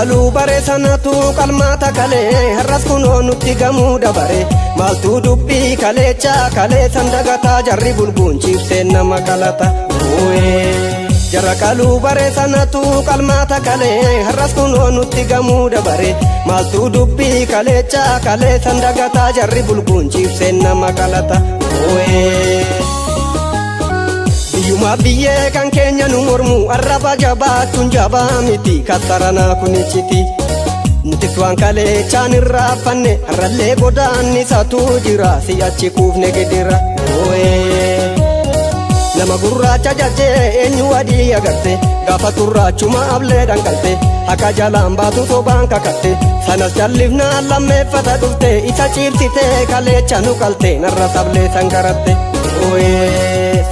Qaluu bare sanatu qalmaata kalee har'as kunoo nutti gamuu dabare maaltu dubbii kaleecha kalee sandagataa jarri bulguun ciibseen nama qalata. Jara qaluu bare sanatu qalmaata kalee har'as kunoo nutti gamuu dabare maaltu dubbii kaleecha kalee sandagataa jarri bulguun ciibseen nama qalata. Biyyuma biyyee kan keenya nu mormu arraba jabaachuun jabaa miti kasaranaa kun icciiti. Nutis waan kaleechaan irraaffanne har'allee godaannisatu jira si'achi kuufne gidira. Nama gurraacha jajjee eenyu adii agarte gaafa turraachuma ablee dhangalte haqa jalaan baatu sobaan kakatte sanas jallifnaan lammeeffata dhufte isa ciibsite kaleecha nu qalte narra sablee sangaratte.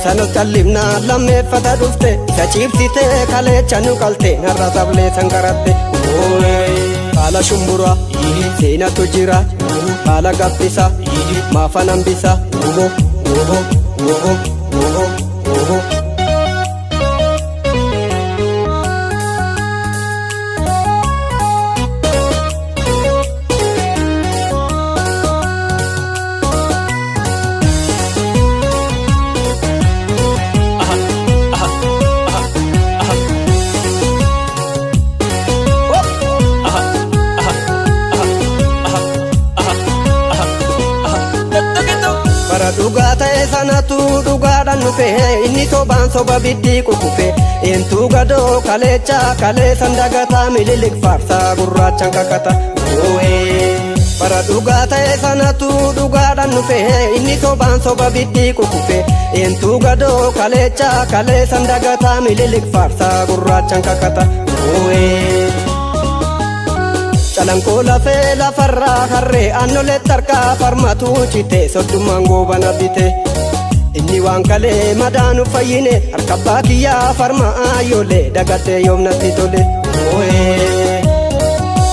Sanas jallifnaan lammeeffata dhufte isa ciibsite kaleecha nu qalte narra sablee sangaratte. Haala shumburaa seenatu jira haala gabbisa maafa nambisa. Oho oho oho oho oho. Bara dhugaa ta'e sanatu dhugaadhaan dhufe inni sobaan soba biddii kukufe eentu gadoo kaleecha kalee sandagataa mililik faarsaa gurraachaan kakata. Bara dhugaa ta'e sanatu dhugaadhaan dhufe inni sobaan soba biddii kukufe eentu gadoo kaleecha kalee sandagataa mililik faarsaa gurraachaan kakata. Calanqoo lafee lafarraa harree aannolee tarkaa farmatu cite soddummaan goobana bite. Inni waan kalee madaanu fayyine harka abbaa kiyyaa farma ayyoolee dagatee yoomnatti tole.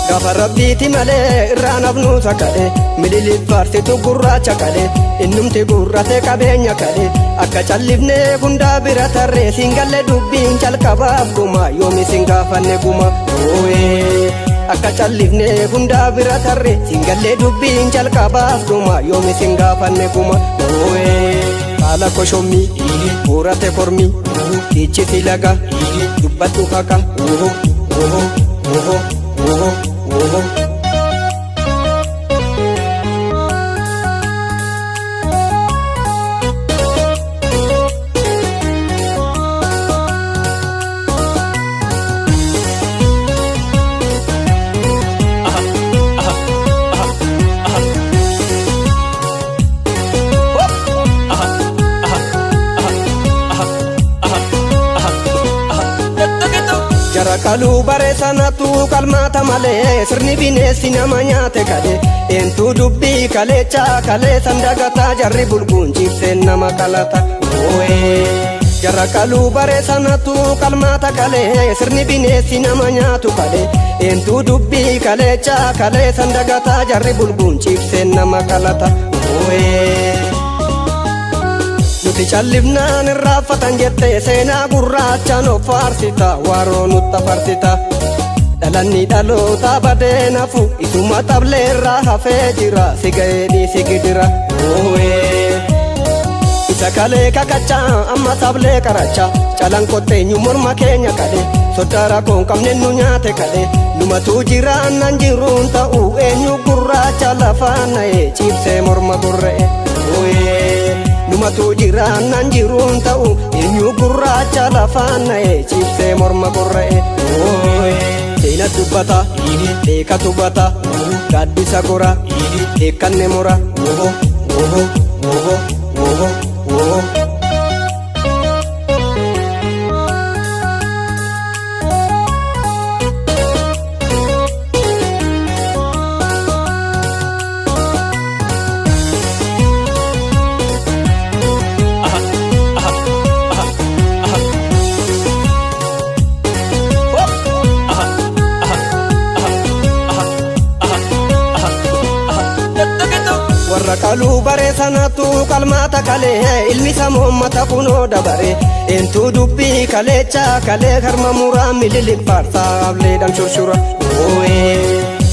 Gaafa rabbiiti malee irraan hafnuu sakale mililik faarsitu gurraacha kale innumti gurrate qabeenya kale akka callifnee hundaa bira tarree siingalle dubbiin calqabaaf guma yoomi siin gaafanne guma. Akka callifnee hundaa bira tarree siingallee dubbiin calqabaaf guma yoomi siin gaafanne guma. Haala koshommii horate kormii dhiichisi laga dubbadhu haqa. Oho oho oho oho oho. Jara qaluu bare sanatu qalmaata malee sirni bineensi nama nyaate kale eentu dubbii kaleecha kalee sandagataa jarri bulguun ciibseen nama qalata. Jara qaluu bare sanatu qalmaata kalee sirni bineensi nama nyaatu kale eentu dubbii kaleecha kalee sandagataa jarri bulguun ciibseen nama qalata. Nuti callifnaan irraanfatan jettee seenaa gurraachaan of faarsita waaroo nutta farsita. Dhalanni dhaloota badee nafu isuma tableerraa hafee jira si ga'ee dhiisi gidira. Isa kalee kakachaa amma sablee qaracha calan kotteenyu morma keenya kale soddaa rakkoon qabne nu nyaate kale numatu jiraannan jiruun ta'u eenyu gurraacha lafaan na'e ciibsee morma gorra'e. Numatu jiraannan jiruun ta'u eenyu gurraacha lafaan na'e ciibsee morma gorra'e. Seena dubbata beeka tubbata gaaddisa gora beekanne mura. Oho oho oho oho oho. Warra qaluu bare sanatu qalmaata kalee ilmi samoommata kunoo dabare eentu dubbii kaleecha kalee harma muraa mililik faarsaa ableedhaan shurshura.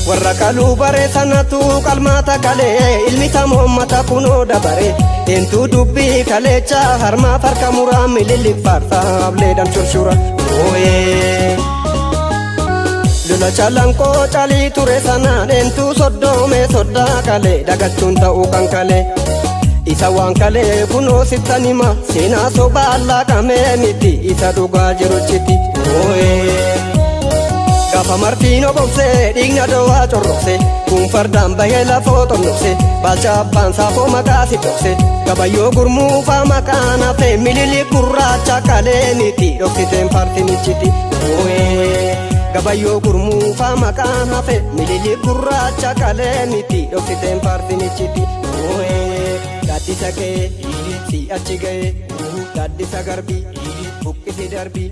Warra qaluu bare sanatu qalmaata kalee ilmi samoommata kunoo dabare eentu dubbii kaleecha harmaa farka muraa Mililik faarsaa ableedhaan shurshura. Lola Calanqoo calii ture sanaan eentu soddoome soddaa kalee dagachuun ta'uu kan kalee. Isa waan kalee kunoo sittan hima, seenaa sobaa laaqamee miti, isa dhugaa jiruchiti. Gaafa Martiin obomsee dhiigna dowaa corroqse, kun fardaan bahee lafoo xonnokse, Baalcha abbaan saafoo maqaa si dhokse, Gabayyoo Gurmuufaa maqaan hafe, Mililik gurraacha kalee miti, dhoksiteen faartinichiti. Gabayyoo Gurmuufaa maqaan hafe, Mililik gurraacha kalee miti, dhoksiteen faartinichiti. Gaaddisa ga'ee si achi ga'ee gaaddisa garbii buqqisi darbii.